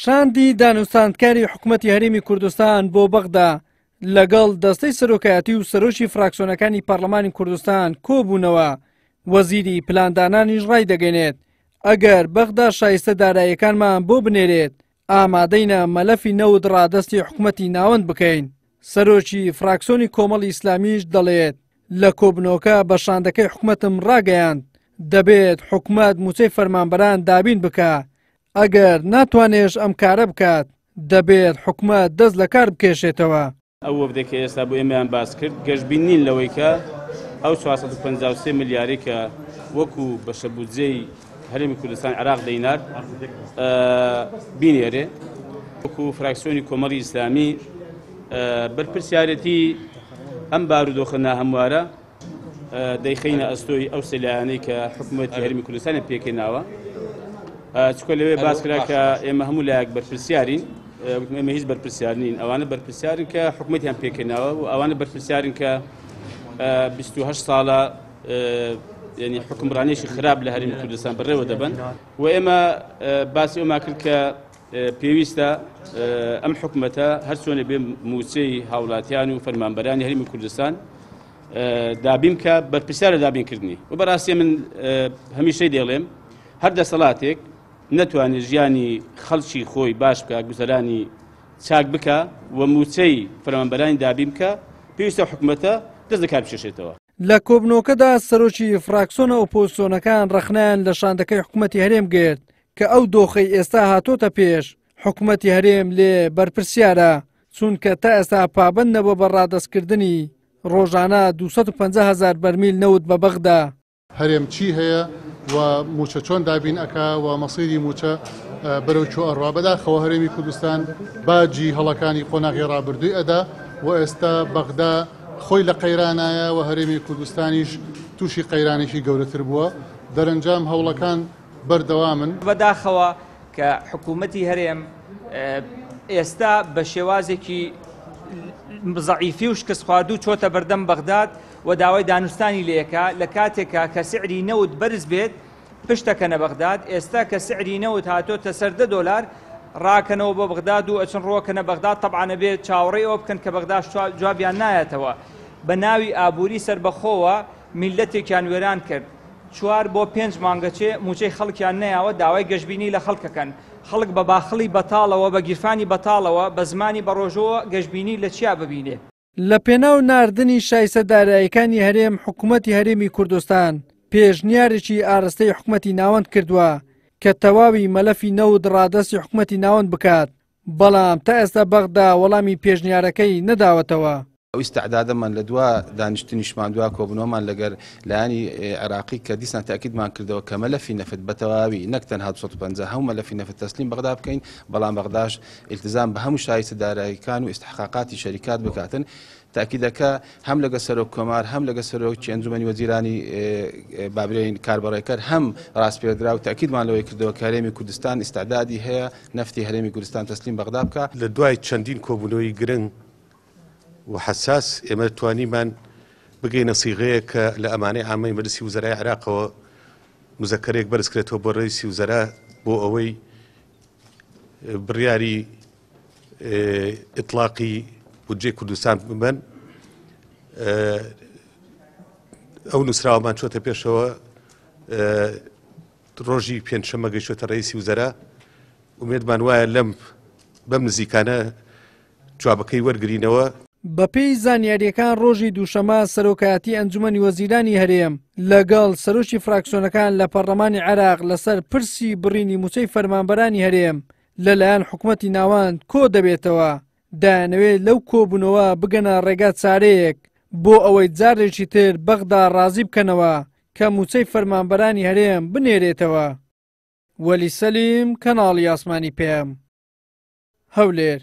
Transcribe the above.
شاندی دانوستاندکاری حکومەتی هەرێمی کوردستان بۆ بەغدا لەگەڵ دەستەی سەرۆکایەتی و سەرۆکی فراکسیۆنەکانی پەرلەمانی کوردستان کۆبوونەوە، وەزیری پلاندانانیش ڕایدەگەینێت، ئەگەر بەغدا شایستە داراییەکانمان بۆ بنێرێت، ئامادەینە مەلەفی نەوت ڕادەستی حکومەتی ناوەند بکەین. سەرۆکی فراکسۆنی کۆمەڵی ئیسلامیش دەڵێت، لە کۆبنەوەکە بە شاندەکەی حکومەتم ڕاگەیاند، دەبێت حکومەت مووچەی فەرمانبەران دابین بکا، ئەگەر ناتوانێش ئەم کارە بکات، دەبێت حکومەت دەست لە کار بکێشێتەوە. ئەو وەفدەی کە ئێستا بۆ ئێمەیان باس کرد گەشبین نین لەوەی کە ئەو 453 ملیارەی کە وەکو بەشە بودجەی هەرێمی کوردستان عێراق دەینارد بینێرێ. وەکو فراکسیۆنی کۆمەڵی ئیسلامی بەرپرسیارێتی ئەم بارودۆخە ناهەموارە دەیخەینە ئەستۆی ئەو سێ لایەنەی کە حکوومەتی هەرێمی کوردستانی پێکهێناوە چکە لەوێ باس کرا کە ئێمە هەموو لایەک بەرپرسیارین وتم ئێمە هیچ بەرپرسیار نین ئەوانە بەرپرسیارن کە حکوومەتیان پێکهێناوە و ئەوانە بەرپرسیارن کە 28 ساڵە یعنی حکومڕانێکی خراپ لە هەرێمی کوردستان بەڕێوە دەبەن و ئێمە باسی ئەومان کرد کە پێویستە ئەم حکومەتە هەرچۆنێ بێ مووچەی هاوڵاتیان و فەرمانبەرانی هەرێمی کوردستان دابین بکە بەرپرسیارە دابینکردنی و بەڕاستی من هەمیشەی دێڵێم هەر دەسەڵاتێک نەتوانێت ژیانی خەڵکی خۆی باش بکە گوزەرانی چاک بکە و موچەی فەرمانبەرانی دابین بکە پێویستە حکومەتە دەست لە کار بکێشێتەوە. لە کۆبنەوەکەدا سەرۆکی فراکسۆنە ئۆپۆزسیۆنەکان ڕەخنەیان لە شاندەکەی حکومەتی هەرێم گرت کە ئەو دۆخەی ئێستا هاتۆتە پێش حکومەتی هەرێم لێ بەرپرسیارە چونکە تا ئێستا پابەند نەبووە بە ڕادەستکردنی ڕۆژانە 250 هەزار بەرمیل نەوت بە بەغدا. هەرێم چی هەیە و مووچە چۆن دابین ئەکا و مەسیری مووچە بەرەو کوێ ئەڕوا؟ بەداخەوە هەرێمی کوردستان باجی هەڵەکانی قۆناغی ڕابردووی ئەدا و ئێستا بەغدا خۆی لە قەیرانایە و هەرێمی کوردستانیش تووشی قەیرانێکی گەورەتر بووە. دەرەنجام هەوڵەکان بەردەوامن. بەداخەوە کە حکوومەتی هەرێم ئێستا بە شێوازێکی زەعیفی و شکستخواردوو چۆتە بەردەم بەغداد و داوای دانوستانی لێکا لە کاتێکا کە سعری نەوت بەرز بێت پشتەکەنە بەغداد ئێستا کە سعری نەوت هاتۆتە سەر دە دۆلار ڕاکەنەوە بۆ بەغداد و ئەچن ڕۆکەنە بەغداد تەبعەن ئەبێ چاوەڕێی ئەوە بکەن کە بەغداش جوابیان نایەتەوە بە ناوی ئابووری سەربەخۆوە میللەتێکیان وێران کرد چوار بۆ پێنج مانگەچێ موچەی خەڵکیان نەیاوە داوای گەشبینی لە خەڵکەکەن خەڵک بە باخڵی بەتاڵەوە بە گیرفانی بەتاڵەوە بە زمانی بەڕۆژەوە گەشبینی لە چیا ببینێ. لە پێناو ناردنی شایستە داراییەکانی هەرێم حکومەتی هەرێمی کوردستان پێشنیارێکی ئارەستەی حکومەتی ناوەند کردووە کە تەواوی مەلەفی نەوت ڕادەستی حکومەتی ناوەند بکات بەڵام تا ئێستا بەغدا وەڵامی پێشنیارەکەی نەداوەتەوە. ئەو ئیستعدادەمان لە دوا دانیشتنیشمان دوا کۆبوونەوەمان لەگەر لایەنی عێراقی کە دیسان تاکیدمان کردەوە کە مەلەفی نەفت بە تەواوی نەک تەنها 250 هەموو مەلەفی نەفت تەسلیم بەغدا بکەین بەڵام بەغداش ئیلتزام بە هەموو شایستە داراییەکان و ئیستحقاقاتی شەریکات بکاتن تاکیدەکە هەم لەگە سەرۆک کۆمار هەم لەگە سەرۆکی ئەنجومەنی وەزیرانی بابرێین کاربەڕێکەر هەم ڕاسپێردراو تاکیدمان لەوەی کردەوە کە هەرێمی کوردستان ئیستعدادی هەیە نەفتی هەرێمی کوردستان تەسلیم بەغدا بکا. لە دوای چەندین کۆبوونەوەی گرنگ و حەساس ئێمە توانیمان بگەینە سیغەیەک کە لە ئەمانەی عامەی مەجلسی وزەرای عێراقەوە مزەکەرەیەک بەرزکرێتەوە بۆ رئیسی وزەرا بۆ ئەوەی بڕیاری ئیتڵاقی بودجەی کوردستان ببەن. ئەو نووسراوەمان چۆتە پێشەوە ڕۆژی پێنجشەممە گەیشتۆتە ڕئیسی وزەرا ئومێدمان وایە لەم بەم نزیکانە جوابەکەی وەرگرینەوە. بەپێی زانیارییەکان ڕۆژی دووشەمە سەرۆکایەتی ئەنجومەنی وەزیرانی هەرێم لەگەڵ سەرۆکی فراکسیۆنەکان لە پەرلەمانی عێراق لەسەر پرسی بڕینی موچەی فەرمانبەرانی هەرێم لەلایەن حکومەتی ناوەند کۆدەبێتەوە، دەیانەوێت لەو کۆبوونەوە بگەنە ڕێگا چارەیەک بۆ ئەوەی جارێکی تر بەغدا ڕازی بکەنەوە کە موچەی فەرمانبەرانی هەرێم بنێرێتەوە. وەلی سەلیم، کەناڵی ئاسمانی پەیام، هەولێر.